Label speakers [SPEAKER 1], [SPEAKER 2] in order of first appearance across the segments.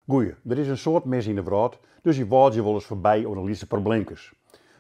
[SPEAKER 1] Goeie, der is in soad mis yn de wrâld, dus je wâdzje wolris foarby oan de lytse probleemkes.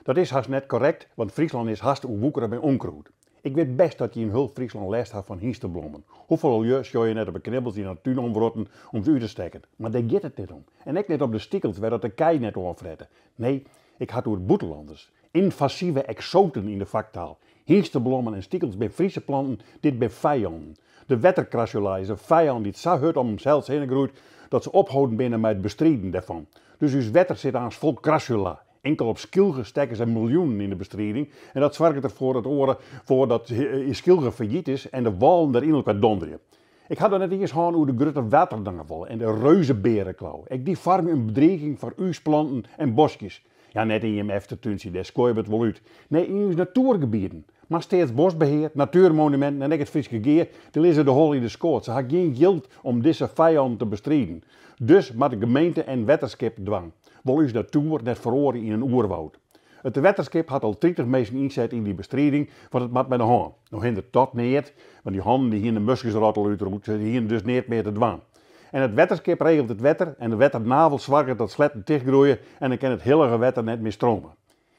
[SPEAKER 1] Dat is hast net korrekt, want Fryslân is hast oerwoekere mei ûnkrûd. Ik wit best dat je yn hiel Fryslân lêst ha fan hynsteblommen. Hoefolle lju sjogge je net op 'e knibbels yn har tún omwrotten om se út te stekken. Mar dêr giet it net om. En ek net om de stikels wêr dat de kij net oanfrette. Nee, ik ha it oer bûtenlanners. Ynvasive eksoaten yn de faktaal. Hynsteblommen en stikels binne Friese planten, dit binne fijannen. De wettercrassula is in fijân dy't sa hurd om himsels hinne groeit dat se opholden binne mei it bestriden dêrfan. Dus ús wetter sit aanst fol crassula. Inkel op Skylge stekke se miljoenen yn de bestriding en dat soarget derfoar dat oare foar dat Skylge fallyt is en de wâlen der yn elkoar donderje. Ik ha it net iens hân oer de grutte wetternavel en de reuzebeareklau. Ek dy foarmje in bedriging foar ús planten en boskjes. Ja, net yn jim eftertúntsje, dêr skuorje we it wol út. Nee, yn ús natoergebieten. Mar Steatsboskbehear, Natuurmonumenten en ek it Fryske Gea, dy lizze de holle yn de skoat. Se ha gjin jild om dizze fijannen te bestriden. Dus moat de gemeente en wetterskip dwaan. Wol ús natoer net feroarje yn in oerwoud. It wetterskip hat al 30 minsken ynset yn dy bestriding, want it moat mei de hân. No hinderet dat neat, want dy hannen dy hiene de muskusrot al útroeid, se hiene dus neat mear te dwaan. En it wetterskip regelt it wetter en de wetternavel soarget dat sletten tichtgroeie en dan kin it hillige wetter net mear strome.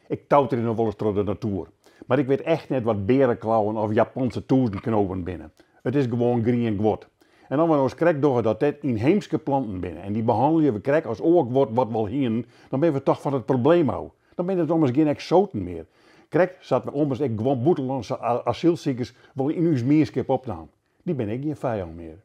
[SPEAKER 1] Ik touterje noch wolris troch de natoer, mar ik wit echt net wat beareklauwen of Japanse tûzenknopen binne. It is gewoan grien guod. En as we no ris krekt dogge dat dit ynheemske planten binne en dy behannelje we krekt as oar guod wat we al hienen, dan binne we toch fan it probleem ôf. Dan binne it ommers gjin eksoaten mear. Krekt sa't we ommers ek guon bûtenlânske asylsikers wol yn ús mienskip opnamen. Dy binne ek gjin fijân mear.